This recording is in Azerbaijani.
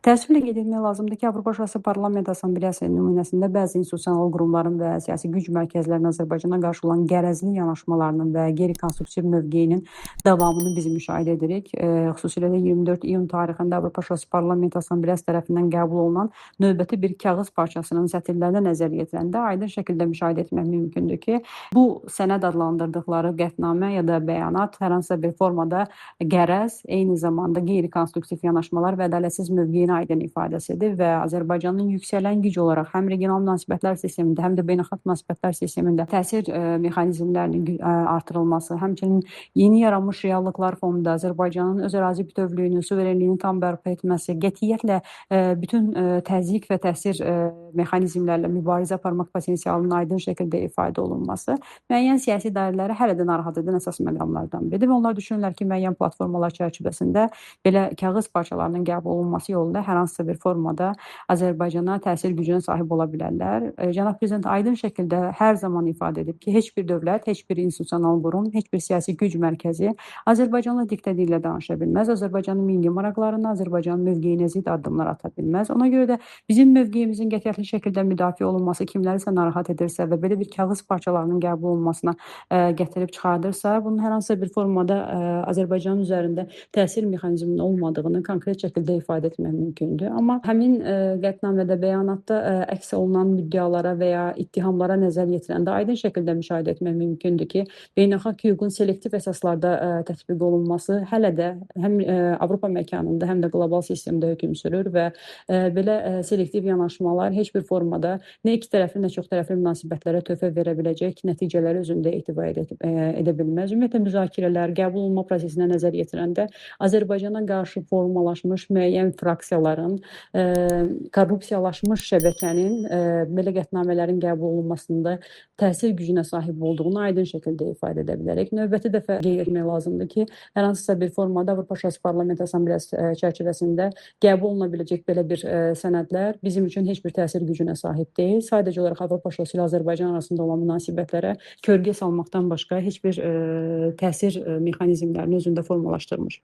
Təəssüflə qeyd etmək lazımdır ki, Avropa Şurası Parlament Assambleyası nümunəsində bəzi institusional qurumların və siyasi güc mərkəzlərinin Azərbaycana qarşı olan qərəzli yanaşmalarının və qeyri-konstruktiv mövqeyinin davamını biz müşahidə edirik. Xüsusilə də 24 iyun tarixində Avropa Şurası Parlament Assambleyası tərəfindən qəbul olunan növbəti bir kağız parçasının sətirlərinə nəzər yetirəndə aydın şəkildə müşahidə etmək mümkündür ki, bu sənəd adlandırdıqları qətnamə ya da bəyanat hər hansısa bir formada qərəz, eyni zamanda qeyri-konstruktiv yanaşmalar və ədalətsiz mövqeyin aydın ifadəsidir və Azərbaycanın yüksələn güc olaraq həm regional münasibətlər sistemində, həm də beynəlxalq münasibətlər sistemində təsir mexanizmlərinin artırılması, həmçinin yeni yaranmış reallıqlar fonunda Azərbaycanın öz ərazi bütövlüyünü, suverenliyini tam bərpa etməsi, qətiyyətlə bütün təzyiq və təsir mexanizmlərlə mübarizə aparmaq potensialının aydın şəkildə ifadə olunması müəyyən siyasi dairələri hələ də narahat edən əsas məqamlardan biridir və onlar düşünürlər ki, müəyyən platformalar çərçivəsində belə kağız parçalarının qəbul olunması yolunda hər hansısa bir formada Azərbaycana təsir gücünə sahib ola bilərlər. Cənab Prezident aydın şəkildə hər zaman ifadə edib ki, heç bir dövlət, heç bir institusional qurum, heç bir siyasi güc mərkəzi Azərbaycanla diktə dillə danışa bilməz, Azərbaycanın milli maraqlarına, Azərbaycanın mövqeyinə zidd addımlar ata bilməz. Ona görə də bizim mövqeyimizin qətiyyətli şəkildə müdafiə olunması kimlərisə narahat edirsə və belə bir kağız parçalarının qəbul olunmasına gətirib çıxardırsa, bunun hər hansısa bir formada Azərbaycanın üzərində təsir mexanizminin olmadığını konkret şəkildə ifadə etmək mümkündür. Amma həmin qətnamədə, bəyanatda əks olunan müddəalara və ya ittihamlara nəzər yetirəndə aydın şəkildə müşahidə etmək mümkündür ki, beynəlxalq hüququn selektiv əsaslarda tətbiq olunması hələ də həm Avropa məkanında, həm də qlobal sistemdə hökm sürür və belə selektiv yanaşmalar heç bir formada nə iki tərəfli, nə çox tərəfli münasibətlərə töhfə verə biləcək nəticələri özündə ehtiva edə bilməz. Ümumiyyətlə, müzakirələr, qəbul olunma prosesinə nəzər yetirəndə Azərbaycana qarşı formalaşmış müəyyən fraksiyaların, korrupsiyalaşmış şəbəkənin belə qətnamələrin qəbul olunmasında təsir gücünə sahib olduğunu aydın şəkildə ifadə edə bilərik. Növbəti dəfə qeyd etmək lazımdır ki, hər hansısa bir formada Avropa Şurası Parlament Assambleyası çərçivəsində qəbul oluna biləcək belə bir sənədlər bizim üçün heç bir təsir gücünə sahib deyil. Sadəcə olaraq Avropa Şurası ilə Azərbaycan arasında olan münasibətlərə kölgə salmaqdan başqa heç bir təsir mexanizmlərini özündə formalaşdırmır.